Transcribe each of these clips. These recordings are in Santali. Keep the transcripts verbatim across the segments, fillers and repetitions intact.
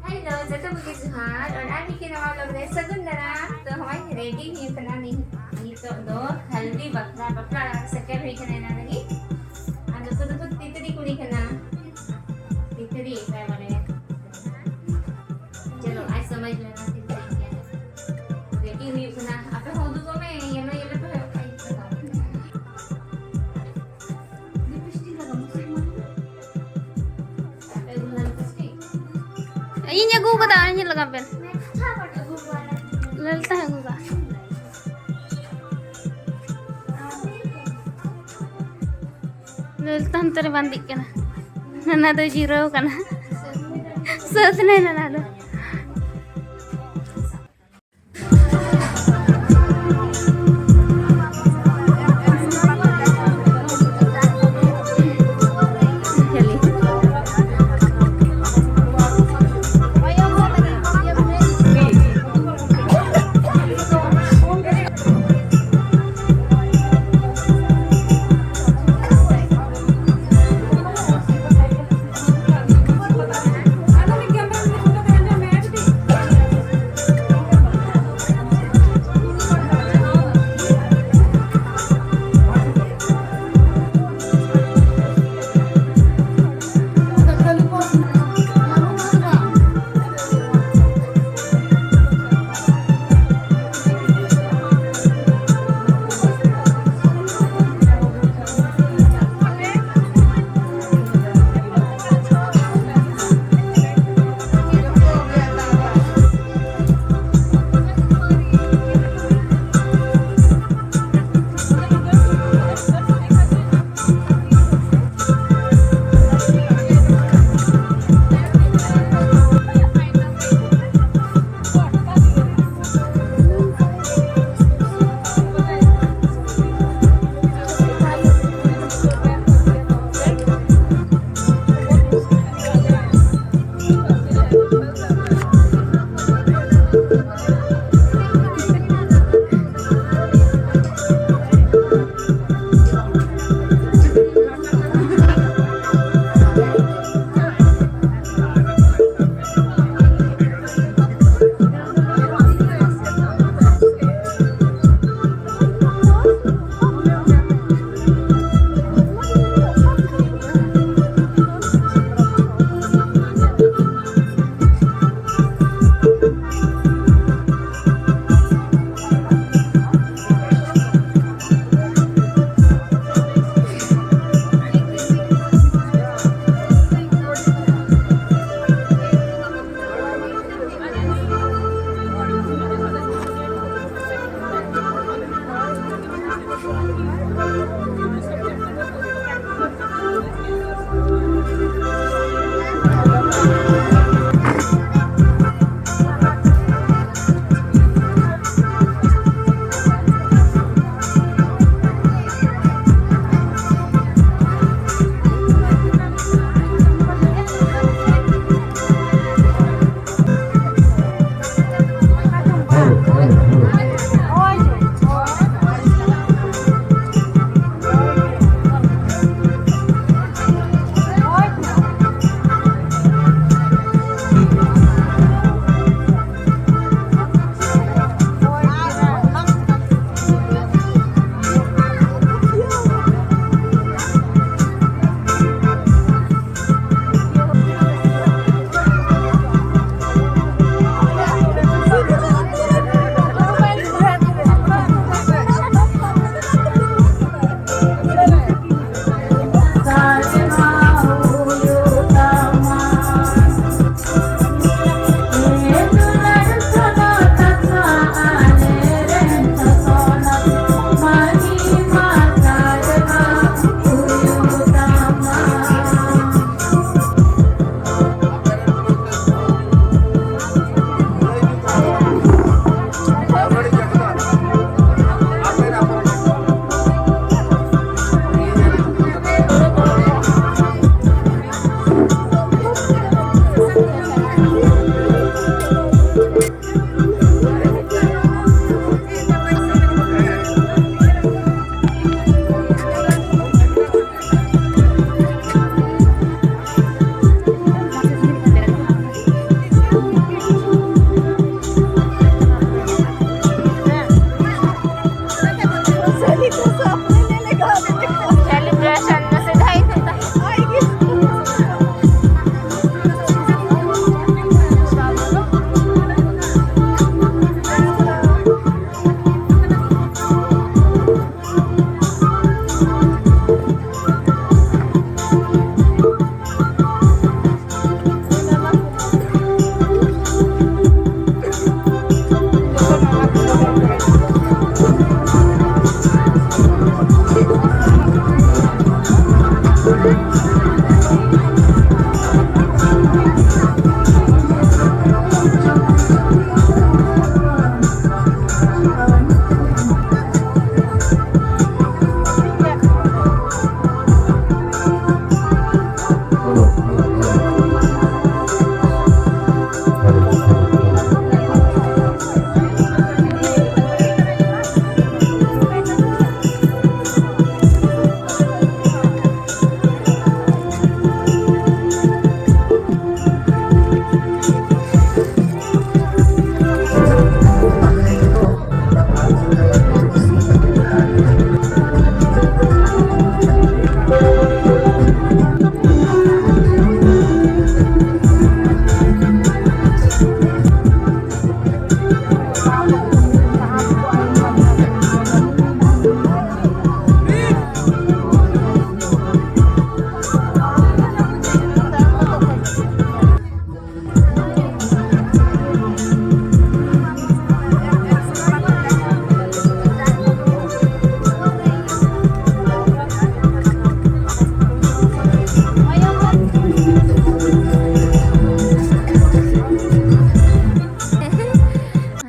ᱦᱮᱞᱳ, ᱡᱚᱛᱚ ᱠᱚᱜᱮ ᱡᱚᱦᱟᱨ, ᱟᱨ ᱟᱨ ᱢᱤᱫᱴᱮᱱ ᱱᱟᱣᱟ vlog ᱨᱮ ᱥᱟᱹᱜᱩᱱ ᱫᱟᱨᱟᱢ᱾ ᱛᱚ, ᱦᱚᱸᱜᱼᱚᱭ ready ᱦᱩᱭᱩᱜ ᱠᱟᱱᱟ ᱱᱤ-, ᱱᱤᱛᱚᱜ ᱫᱚ ᱦᱟᱞᱫᱤ ᱵᱟᱯᱞᱟ, ᱵᱟᱯᱞᱟ ᱚᱲᱟᱜ ᱥᱮᱴᱮᱨ ᱦᱩᱭ ᱠᱟᱱᱟ ᱮᱱᱟᱝ ᱨᱮᱜᱮ᱾ ᱟᱨ ᱱᱩᱠᱩ ᱫᱚᱠᱚ ᱛᱤᱛᱨᱤ ᱠᱩᱲᱤ ᱠᱟᱱᱟ᱾ ᱛᱤᱛᱨᱤ ᱮᱠᱟᱭ ᱵᱟᱨᱭᱟ᱾ ᱪᱚᱞᱚ, ᱟᱡ ᱥᱚᱢᱚᱭ ᱞᱮᱱᱟ ᱛᱤᱛᱨᱤ ᱠᱟᱱᱟ᱾ ready ᱦᱩᱭᱩᱜ ᱠᱟᱱᱟ᱾ ᱟᱯᱮ ᱦᱚᱸ ᱩᱫᱩᱜᱚᱜ ᱢᱮ, yellow yellow ᱯᱮ ᱦᱚᱨᱚᱜ ᱠᱟᱜᱼᱟ᱾ ᱤᱧ ᱟᱹᱜᱩ ᱠᱟᱫᱟ, ᱤᱧ ᱞᱟᱜᱟᱣ ᱵᱮᱱ᱾ ᱞᱟᱞᱛᱟ ᱟᱹᱜᱩ ᱠᱟᱜ᱾ ᱞᱟᱞᱛᱟ ᱦᱟᱱᱛᱮ ᱨᱮ ᱵᱟᱸᱫᱮᱜ ᱠᱟᱱᱟ᱾ ᱱᱟᱱᱟ ᱫᱚ ᱡᱤᱨᱟᱹᱣ ᱠᱟᱱᱟ᱾ ᱥᱟᱹᱛ ᱱᱟᱭ ᱱᱟᱱᱟ ᱫᱚ᱾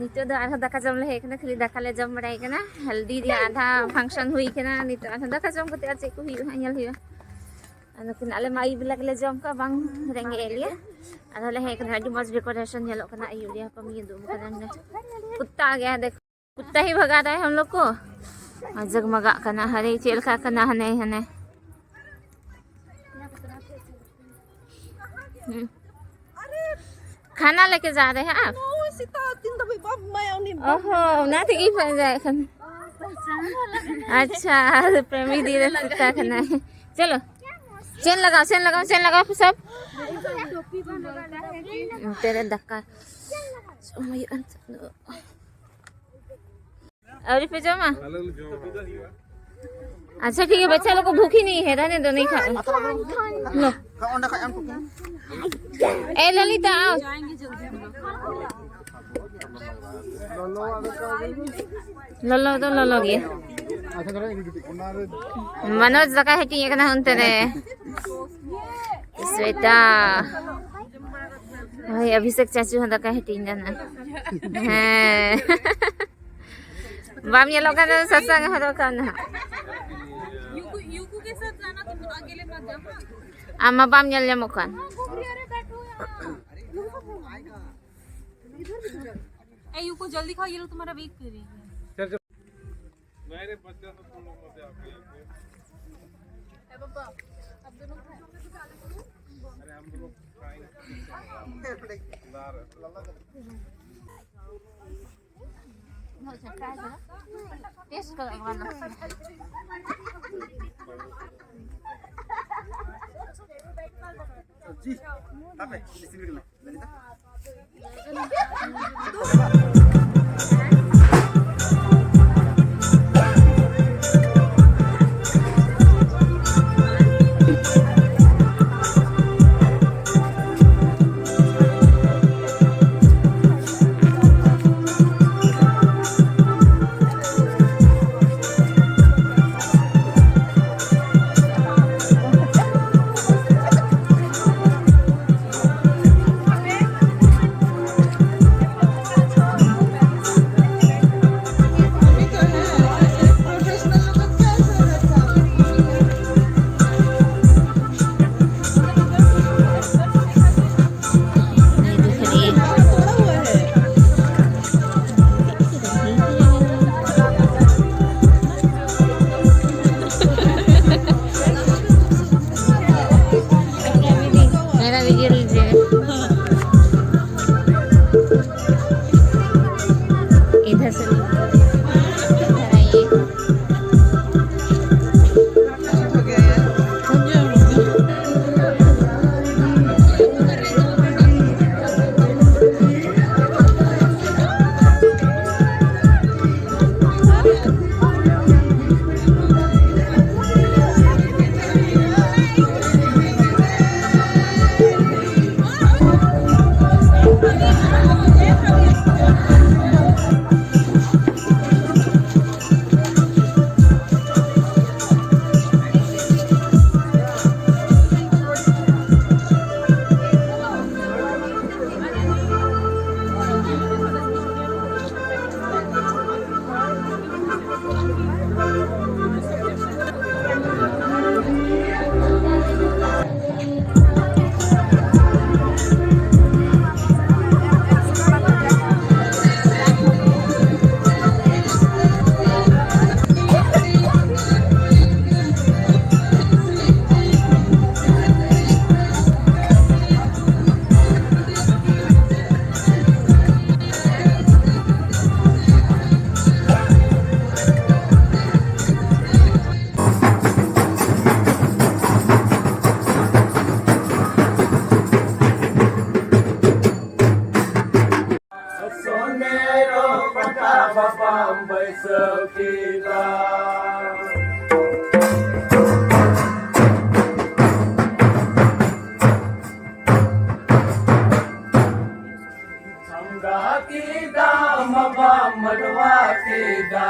ᱱᱤᱛᱚᱜ ᱫᱚ ᱟᱨᱦᱚᱸ ᱫᱟᱠᱟ ᱡᱚᱢ ᱞᱮ ᱦᱮᱡ ᱠᱟᱱᱟ, ᱠᱷᱟᱹᱞᱤ ᱫᱟᱠᱟ ᱞᱮ ᱡᱚᱢ ᱵᱟᱲᱟᱭ ᱠᱟᱱᱟ᱾ ᱦᱟᱞᱫᱤ ᱨᱮᱭᱟᱜ ᱟᱫᱷᱟ function ᱦᱩᱭ ᱠᱟᱱᱟ, ᱱᱤᱛᱚᱜ ᱟᱨᱦᱚᱸ ᱫᱟᱠᱟ ᱡᱚᱢ ᱠᱟᱛᱮ ᱟᱨ ᱪᱮᱫ ᱠᱚ ᱦᱩᱭᱩᱜᱼᱟ ᱦᱟᱸᱜ ᱧᱮᱞ ᱦᱩᱭᱩᱜᱼᱟ᱾ ᱟᱨ ᱱᱩᱠᱤᱱ ᱟᱞᱮ ᱢᱟ ᱟᱹᱭᱩᱵ ᱵᱮᱞᱟ ᱜᱮᱞᱮ ᱡᱚᱢ ᱠᱟᱜᱼᱟ, ᱵᱟᱝ ᱨᱮᱸᱜᱮᱡ ᱮᱫ ᱞᱮᱭᱟ᱾ ᱟᱨ ᱟᱞᱮ ᱦᱮᱡ ᱠᱟᱱᱟ, ᱟᱹᱰᱤ ᱢᱚᱡᱽ decoration ᱧᱮᱞᱚᱜ ᱠᱟᱱᱟ ᱟᱹᱭᱩᱵ ᱨᱮᱭᱟᱜ᱾ ᱦᱟᱯᱟ ᱢᱤᱭᱟᱹ ᱫᱩᱲᱩᱵ ᱠᱟᱱᱟ, ᱚᱸᱰᱮ ᱠᱩᱛᱛᱟ ᱟ ᱜᱟᱭᱟ, ᱫᱮᱠᱷ᱾ कुत्ता ही भगा रहा है हम लोग को। और जगमगाग करना, अरे चेल का करना है, नहीं है, नहीं। हम्म। खाना लेके जा रहे हैं आप? ᱱᱚᱜᱼᱚᱭ ᱥᱮᱛᱟᱜ ᱛᱤᱱ ᱫᱷᱟᱹᱵᱤᱡ ᱵᱟᱢ ᱮᱢᱟᱭᱟ ᱩᱱᱤ? ᱚᱦᱚ, ᱚᱱᱟ ᱛᱮᱜᱮ ᱯᱟᱸᱡᱟᱭᱮᱫ ᱠᱟᱱᱟ᱾ ᱟᱪᱪᱷᱟ, ᱯᱨᱮᱢᱤ ᱫᱤ ᱨᱮᱱ ᱥᱮᱛᱟ ᱠᱟᱱᱟᱭ᱾ चलो, चेन लगाओ, चेन लगाओ, चेन लगाओ सब। तेरे धक्का। ᱟᱹᱣᱨᱤ ᱯᱮ ᱡᱚᱢᱟ? ᱟᱪᱪᱷᱟ, ᱴᱷᱤᱠ ᱜᱮᱭᱟ, ᱵᱟᱪᱪᱟ ᱞᱳᱜ ᱠᱚ ᱵᱷᱩᱠ ᱦᱤ ᱱᱟᱦᱤ ᱦᱮ, ᱨᱟᱦᱱᱮ ᱫᱳ, ᱱᱟᱦᱤ ᱠᱷᱟᱣᱟ᱾ ᱞᱳ᱾ ᱚᱸᱰᱮ ᱠᱷᱚᱡ ᱮᱢ ᱴᱩᱠᱩᱱ᱾ ᱮ ᱞᱟᱞᱤᱛᱟ, ᱟᱣ᱾ ᱞᱚᱞᱚ ᱫᱚ ᱞᱚᱞᱚ ᱜᱮᱭᱟ᱾ ᱢᱚᱱᱳᱡᱽ ᱫᱟᱠᱟ ᱦᱟᱹᱴᱤᱧ ᱟᱠᱟᱱᱟ ᱚᱱᱛᱮ ᱨᱮ᱾ ᱥᱣᱮᱛᱟ᱾ ᱦᱳᱭ, ᱚᱵᱷᱤᱥᱮᱠ ᱪᱟᱪᱩ ᱦᱚᱸ ᱫᱟᱠᱟ ᱦᱟᱹᱴᱤᱧ ᱫᱟ ᱱᱟ᱾ ᱦᱮᱸ᱾ ᱵᱟᱢ ᱧᱮᱞᱚᱜ ᱠᱟᱱᱟ, ᱥᱟᱥᱟᱝ ᱦᱚᱨᱚᱜ ᱠᱟᱜ ᱢᱮ ᱱᱟᱦᱟᱜ᱾ यूको, यूको के साथ जाना, तुम अकेले मत जाओ, हाँ? ᱟᱢ ᱢᱟ ᱵᱟᱢ ᱧᱮᱞ ᱧᱟᱢᱚᱜ ᱠᱟᱱ᱾ हाँ, घुघरी, अरे बैठो यहाँ। ए, यूको जल्दी खाओ, ये लोग तुम्हारा वेट कर रही है। मेरे बच्चा तो तुम लोग मत आओ। ए बाबा, अब दोनों खाए। अरे हम लोग खाएंगे। टेस्ट करो, वाला। जी, तापे, इसी वीडियो में। ᱵᱟᱹᱭᱥᱟᱹᱣ ᱠᱮᱫᱟ᱾ ᱪᱷᱟᱢᱰᱟ ᱠᱮᱫᱟ ᱵᱟᱵᱟ, ᱢᱟᱰᱣᱟ ᱠᱮᱫᱟ,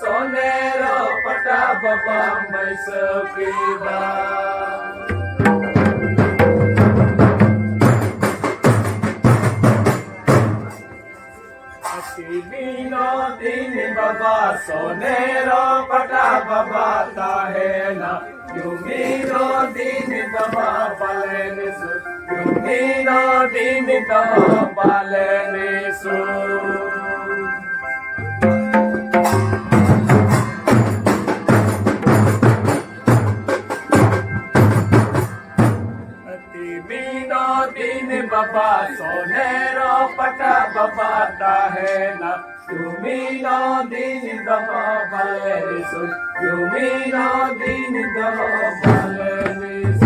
ᱥᱚᱱᱮᱨᱚ ᱯᱟᱴᱟ ᱵᱟᱵᱟ ᱵᱟᱹᱭᱥᱟᱹᱣ ᱠᱮᱫᱟ᱾ ᱵᱤᱱᱚᱫᱤᱱ ᱵᱟᱵᱟ, ᱥᱚᱱᱮᱨᱚ ᱯᱟᱴᱟ ᱵᱟᱵᱟ ᱛᱟᱦᱮᱱᱟ᱾ ᱡᱩᱢᱤ ᱫᱚ ᱫᱤᱱ ᱵᱟᱵᱟ ᱯᱟᱞᱮᱱ ᱥᱩᱨ, ᱡᱩᱢᱤ ᱫᱚ ᱫᱤᱱ ᱵᱟᱵᱟ ᱯᱟᱞᱮᱱ ᱥᱩᱨ᱾ ᱛᱤᱢᱤᱱᱚ ᱫᱤᱱ ᱵᱟᱵᱟ, ᱥᱚᱱᱮᱨᱚ ᱯᱟᱴᱟ ᱵᱟᱵᱟ ᱛᱟᱦᱮᱱᱟ᱾ ᱛᱤᱢᱤᱱᱚ ᱫᱤᱱ ᱵᱟᱵᱟ ᱵᱟᱞᱮ ᱨᱤᱥᱩ, ᱛᱤᱢᱤᱱᱚ ᱫᱤᱱ ᱵᱟᱵᱟ ᱵᱟᱞᱮ ᱨᱤᱥᱩ᱾